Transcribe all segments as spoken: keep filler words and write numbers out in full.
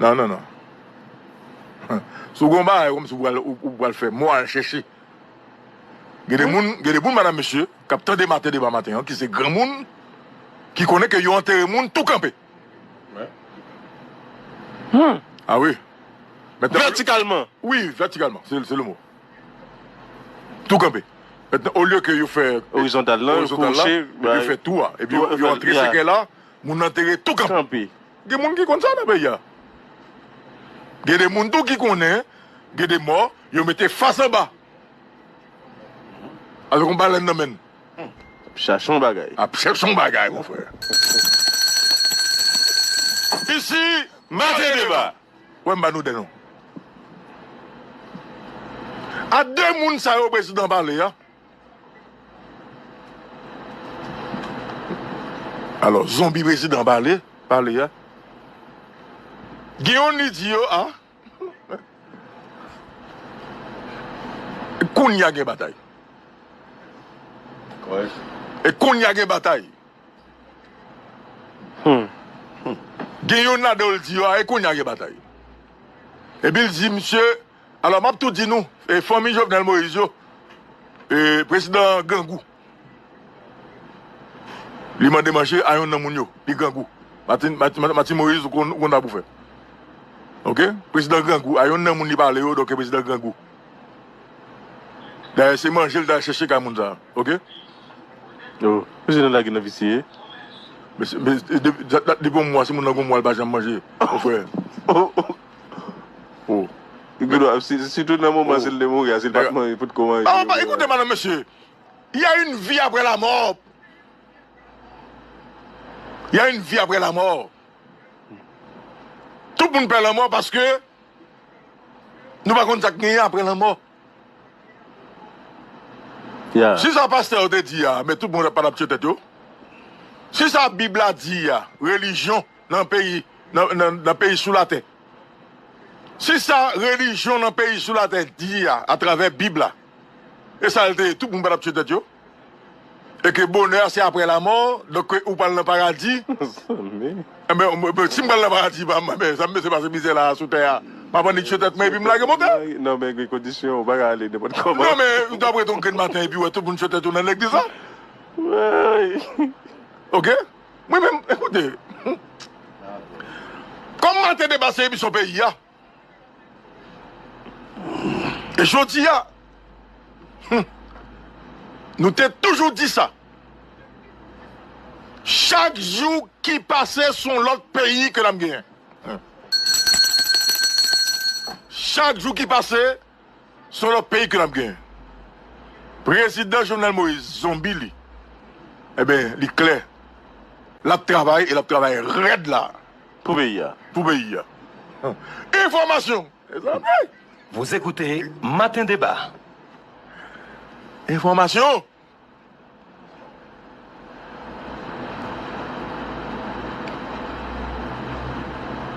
Non, non, non. Si w gen yon bagay kòmsi w pral, ou, ou pral fè mò al chèche. Gen de moun, gen de moun, madam, mesye, k ap tande maten deba maten an, ki se granmoun, ki konnen ke yo antere moun tou kanpe. Ah wi. Mentnan, vètikalman. Wi, vètikalman, se, se le mo. Tou kanpe. Mentnan, olye ke yo fè orizontal lan, yo kwoche, epi yo fè tou a, epi yo, yo antre sekè la, moun nan antere tou kanpe. Gen moun ki konn sa nan peyi a. Gen de moun tou ki konnen, gen de mò, yo mete fas anba. Avèk yon balèn nan men. Ap chache yon bagay. Ap chache yon bagay, mon frè. Isi, Maten Deba. Wè m ba nou de non. A de moun sa yo prezidan pale a. Alò, zonbi prezidan pale, pale a. Gen youn li di yo, a, kounye a gen batay. E kounye a gen batay. Gen youn ladan yo l di yo, a, e kounye a gen batay. Epi l di, misye, alò, m ap tou di nou, e fanmi Jovenel Moïse yo, e prezidan grangou. Li mande manje a youn nan moun yo, li grangou. Martin, Martin, Martin Moïse, ou konn, ou konn sa pou fè. Oke? Prezidan grangou, a youn nan moun li pale yo, donk prezidan grangou. Dayè, se manje l t al chèche kay moun sa a, oke? Yo, mesye nan lage nan visye. Mesye, mesye, de-, dat, dat depi yon mwa, si moun nan gon mwa, l pa janm manje, mon frè. Oh. Li gen dwa, si, sitou nan moman, si l te mouri a, si l pa t manje, potko manje. Ah, pa, écoutez, madame, monsieur, il y a une vie après la mort. Il y a une vie après la mort. Tout moun pè lanmò paske nou pa konn sa k genyen apre lanmò. Si sa pastè yo te di a, men tout moun pa t ap tiye tèt yo. Si sa Bib la di a, relijyon nan peyi, nan, nan, nan peyi sou latè. Si sa relijyon nan peyi sou latè di a, atravè Bib la, e sa l te ye, tout moun pa t ap tiye tèt yo. E ke bonè a se apre lamò, donk ke ou pral nan paradi. Enben, mwen, mwen, si m pral nan paradi, pa, men, sa m bezwen pase mizè la sou tè a. M ap annik tiye tèt mwen epi m lage monte. Non, men gen kondisyon, ou pa ka ale nenpòt kòman. Non, men ou t ap rete yon grenn maten epi wè tout moun tiye tèt yo nan legliz la. Oke? Mwen menm, ekoute. Kòm Maten Deba se emisyon peyi a, e jodi a, hmm, nou te toujou di sa. Chak jou ki pase, se yon lòt peyi ke n ap genyen. Chak jou ki pase, se yon lòt peyi ke n ap genyen. Prezidan Jovenel Moïse, zonbi li, enben, li klè. L ap travay e l ap travay rèd la. Pou peyi a. Pou peyi a. Enfòmasyon. Mezanmi. Vous écoutez Matin Débat. Enfòmasyon.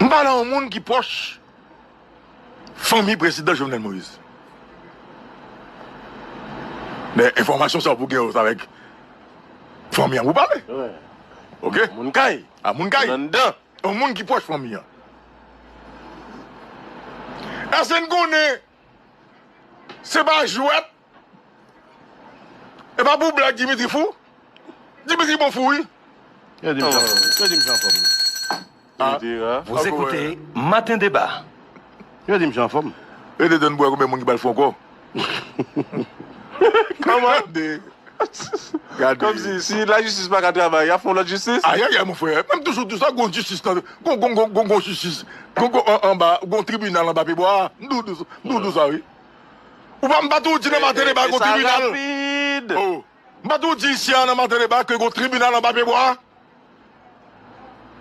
M pale a yon moun ki pwòch fanmi prezidan Jovenel Moïse. Men enfòmasyon sa pou gen yo, se avèk fanmi an pou pale. Oke? Moun kay. A moun kay. Anndan. Yon moun ki pwòch fanmi an. Èske n konnen se pa jwèt? E pa pou blag Dimitri fou? Dimitri bon fou, wi. Yo di m jan fòm. Yo di m jan fòm. Dimitri, a. Vous écoutez Matin Débat. Yo di m jan fòm. E te tann pou wè konbyen moun ki pral fou ankò. Kòman? Gade. Kòmsi, si lajistis pa ka travay, y ap fè yon lòt jistis? Ayayay, mon frè. Mwen m toujou di w sa, gon jistis nan, gon, gon, gon, gon, gon jistis. Gon, gon, an, anba, gon tribinal anba pyebwa a. M toujou di w sa, wi. Ou pa, m pa toujou di nan Maten Deba gon tribinal. Oh. M pa toujou di isi a nan Maten Deba ke gon tribinal anba pyebwa a.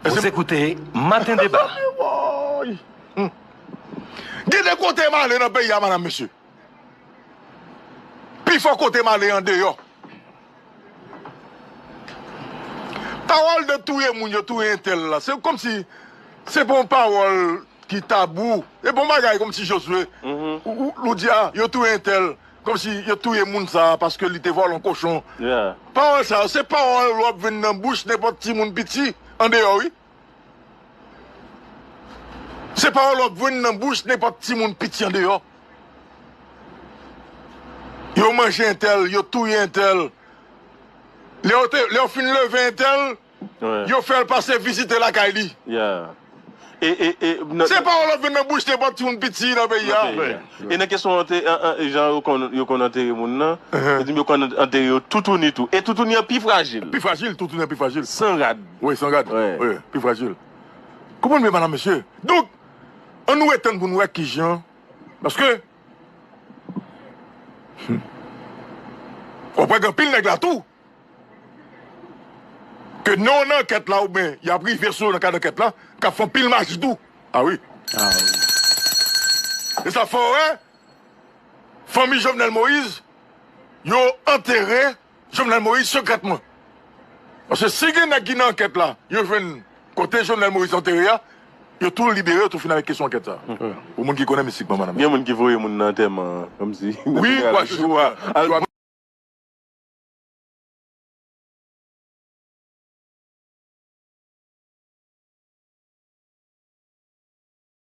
Vous écoutez Matin Débat. Woy. Hmm. Gen de kote m ale nan peyi a, madam, mesye. Pifò kote m ale andeyò. Pawòl de touye moun, yo touye entèl la. Se kòmsi se pa yon pawòl ki tabou. E bon bagay kòmsi Jozwe. Ou, ou, ou di a, yo touye entèl. Kòmsi yo touye moun sa a paske li te vòlè yon kochon. Pawòl sa yo, se pawòl w ap jwenn nan bouch nenpòt timoun piti andeyò, wi. Se pawòl w ap jwenn nan bouch nenpòt timoun piti andeyò. Yo manje entèl, yo touye entèl. Lè yo te, lè yo fin leve entèl, yo fè l pase vizite lakay li. E, e, e, nan, se pawòl w ap jwenn nan bouch nenpòt timoun piti nan peyi a. E nan kesyon ante-, an, an, jan yo konn, yo konn antere moun nan, yo di m yo konn antere yo toutouni tou. E toutouni an pi frajil. Pi frajil, toutouni an pi frajil. San rad. Wi, san rad. Wi, pi frajil. Konprann byen, madam, mesye. Donk, ann nou ret tann pou n wè kijan. Paske, hmm, w ap wè gen anpil nèg la tou. Ke nan yon ankèt la, oubyen y ap rive sou yo nan kad ankèt la, k ap fè anpil maji tou. A wi. E sa fè w wè, fanmi Jovenel Moïse, yo antere Jovenel Moïse sekrètman. Paske si gen nèg ki nan ankèt la, yo jwenn kote Jovenel Moïse antere a, Yo tou libere, yo tou fin avèk kesyon ankèt sa. Pou moun ki konnen mistik manman nan. Gen moun ki voye moun nan antèman, kòmsi. Wi, twa jou a.